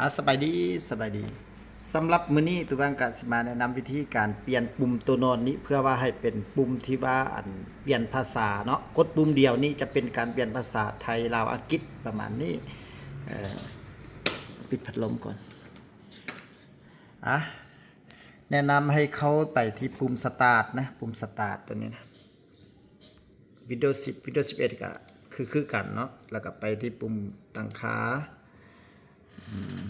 ອາ ສະບາຍດີ ສະບາຍດີ. ສຳລັບມື້ນີ້ ຕູບາງກະຊິມາແນະນຳວິທີການປ່ຽນປຸ່ມໂຕນອນນີ້ ເພື່ອວ່າໃຫ້ເປັນປຸ່ມທີ່ວ່າ ອັນ ປ່ຽນພາສາເນາະ. ກົດປຸ່ມດຽວນີ້ຈະເປັນການປ່ຽນພາສາໄທ ລາວ ອັງກິດ ປະມານນີ້. ເອີ ປິດພັດລົມກ່ອນ. ອາ ແນະນຳໃຫ້ເຂົ້າໄປທີ່ປຸ່ມສະຕາດນະ, ປຸ່ມສະຕາດໂຕນີ້ນະ. ວິນໂດສິບ ວິນໂດສິບເອັດກະຄື ຄືກັນເນາະ, ແລ້ວກະໄປທີ່ປຸ່ມຕັ້ງຄ່າ. ອືມ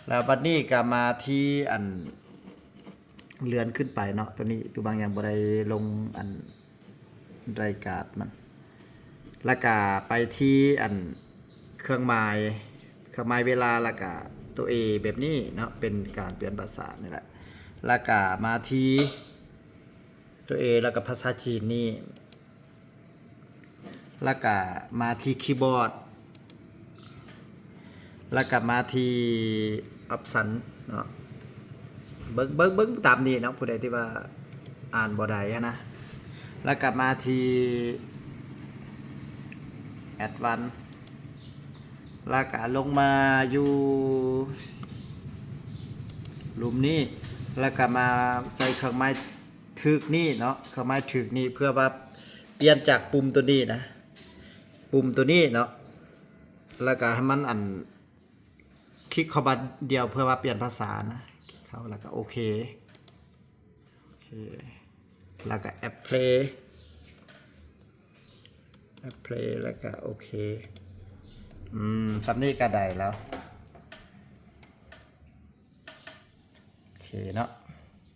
ແລ້ວບັດນີ້ກະມາທີ່ອັນເລື່ອນຂຶ້ນໄປເນາະ. ໂຕນີ້ຕູບາງຍັງບໍ່ໄດ້ລົງອັນລາຍການມັນ. ແລ້ວກະໄປທີ່ອັນເຄື່ອງໝາຍ ເຄື່ອງໝາຍເວລາ ແລ້ວກະໂຕເອແບບນີ້ເນາະ, ເປັນການປ່ຽນພາສານີ້ແຫຼະ. ແລ້ວກະມາທີ່ ໂຕເອ ແລ້ວກະພາສາຈີນນີ້ ແລ້ວກະມາທີ່ຄີບອດ ແລ້ວກະມາທີ່ອອບຊັນເນາະ. ເບິ່ງ ເບິ່ງ ເບິ່ງຕາມນີ້ເນາະ, ຜູ້ໃດທີ່ວ່າອ່ານບໍ່ໄດ້ຫັ້ນນະ. ແລ້ວກະມາທີ່ແອັດວານ ແລ້ວກະລົງມາຢູ່ລຸ່ມນີ້ ແລ້ວກະມາໃສ່ເຄື່ອງໝາຍ ຖືກນີ້ເນາະ, ເຄື່ອງໝາຍຖືກນີ້ ເພື່ອວ່າປ່ຽນຈາກປຸ່ມໂຕນີ້ນະ, ປຸ່ມໂຕນີ້ເນາະ, ແລ້ວກະໃຫ້ມັນອັນຄລິກເຂົ້າບາດດຽວ ເພື່ອວ່າປ່ຽນພາສານະ. ຄລິກເຂົ້າ ແລ້ວກະໂອເຄ ໂອເຄ ແລ້ວກະແອັບເພລ ແອັບເພລ ແລ້ວກະໂອເຄ. ອືມ ສ່ຳນີ້ກະໄດ້ແລ້ວ. ໂອເຄເນາະ,